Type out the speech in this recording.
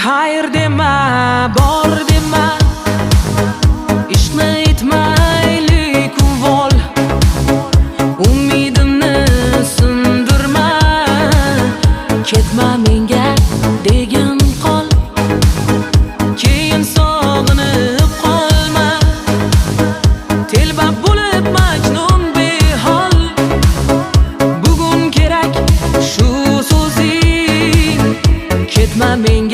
Xayr dema, bor dema, ishqni etmaylik uvol. Umidimni sindirma, ketma menga degin qol. Keyin sog'inib qolma, telba bo'lib majnun behol. Bugun kerak shu so'zing, ketma menga.